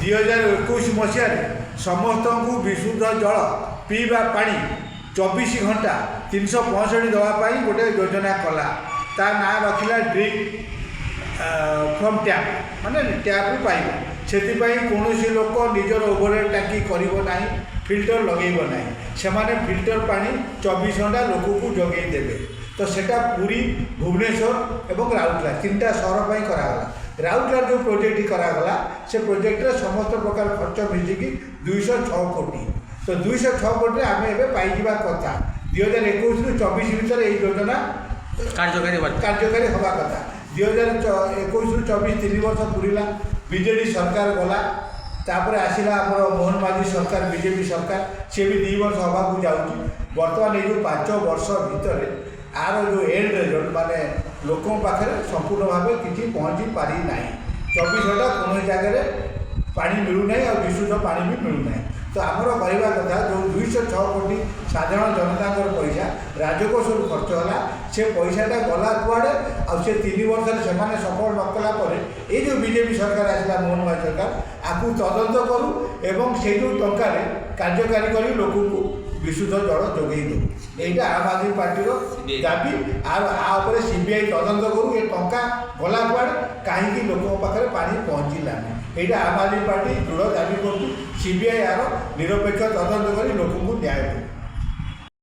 2021 ମସିହାରେ ସମସ୍ତଙ୍କୁ ବିଶୁଦ୍ଧ ଜଳ, ପିଇବା ପାଣି 24 ଘଣ୍ଟା 365 ଦେବା ପାଇଁ ଗୋଟେ ଯୋଜନା କଲା। ତା ନାଁ ରଖିଲା ଡ୍ରିଙ୍କ ଫ୍ରମ୍ ଟ୍ୟାପ୍, ମାନେ ଟ୍ୟାପ୍ରୁ ପାଇବ। ସେଥିପାଇଁ କୌଣସି ଲୋକ ନିଜର ଓଭରହେଡ଼୍ ଟାଙ୍କି କରିବ ନାହିଁ, ଫିଲ୍ଟର ଲଗେଇବ ନାହିଁ। ସେମାନେ ଫିଲ୍ଟର ପାଣି 24 ଘଣ୍ଟା ଲୋକକୁ ଯୋଗାଇ ଦେବେ। ତ ସେଟା ପୁରୀ, ଭୁବନେଶ୍ୱର ଏବଂ ରାଉରକେଲା, ତିନିଟା ସହର ପାଇଁ କରାଗଲା। ରାଉରକେଲାର ଯେଉଁ ପ୍ରୋଜେକ୍ଟ କରାଗଲା, ସେ ପ୍ରୋଜେକ୍ଟରେ ସମସ୍ତ ପ୍ରକାର ଖର୍ଚ୍ଚ ମିଶିକି 206 କୋଟି। ତ 206 କୋଟିରେ ଆମେ ଏବେ ପାଇଯିବା କଥା। 2021ରୁ 24 ଭିତରେ ଏଇ ଯୋଜନା କାର୍ଯ୍ୟକାରୀ ହେବା କାର୍ଯ୍ୟକାରୀ ହେବା କଥା। 2021ରୁ 24, 3 ବର୍ଷ ପୁରିଲା। ବିଜେଡ଼ି ସରକାର ଗଲା, ତାପରେ ଆସିଲା ଆମର ମୋହନ ମାଝୀ ସରକାର, ବିଜେପି ସରକାର। ସିଏ ବି 2 ବର୍ଷ ହେବାକୁ ଯାଉଛି। ବର୍ତ୍ତମାନ ଏଇ ଯେଉଁ 5 ବର୍ଷ ଭିତରେ ଆର ଯେଉଁ ଏଣ୍ଡ ରେଜଲ୍ଟ, ମାନେ ଲୋକଙ୍କ ପାଖରେ ସମ୍ପୂର୍ଣ୍ଣ ଭାବେ କିଛି ପହଞ୍ଚି ପାରିନାହିଁ। 24 ଘଣ୍ଟା କୌଣସି ଜାଗାରେ ପାଣି ମିଳୁନାହିଁ ଆଉ ବିଶୁଦ୍ଧ ପାଣି ବି ମିଳୁନାହିଁ। ତ ଆମର କହିବା କଥା, ଯେଉଁ 206 କୋଟି ସାଧାରଣ ଜନତାଙ୍କର ପଇସା ରାଜକୋଷରୁ ଖର୍ଚ୍ଚ ହେଲା, ସେ ପଇସାଟା ଗଲା କୁଆଡ଼େ? ଆଉ ସେ 3 ବର୍ଷରେ ସେମାନେ ସଫଳ ନ କଲା ପରେ ଏଇ ଯେଉଁ ବିଜେପି ସରକାର ଆସିଲା, ମୋହନ ମାଝୀ ସରକାର, ଆକୁ ତଦନ୍ତ କରୁ ଏବଂ ସେଇ ଯେଉଁ ଟଙ୍କାରେ କାର୍ଯ୍ୟକାରୀ କରି ଲୋକଙ୍କୁ ବିଶୁଦ୍ଧ ଜଳ ଯୋଗାଇ ଦେଉ। ଏଇଟା ଆମ୍ ଆଦମୀ ପାର୍ଟିର ଦାବି। ଆଉ ଆ ଉପରେ ସିବିଆଇ ତଦନ୍ତ କରୁ, ଏ ଟଙ୍କା ଗଲା କୁଆଡ଼େ, କାହିଁକି ଲୋକଙ୍କ ପାଖରେ ପାଣି ପହଞ୍ଚିଲାନି। ଏଇଟା ଆମ୍ ଆଦମୀ ପାର୍ଟି ଦୃଢ଼ ଦାବି କରୁଛି। ସିବିଆଇ ଆର ନିରପେକ୍ଷ ତଦନ୍ତ କରି ଲୋକଙ୍କୁ ନ୍ୟାୟ ଦେଉ।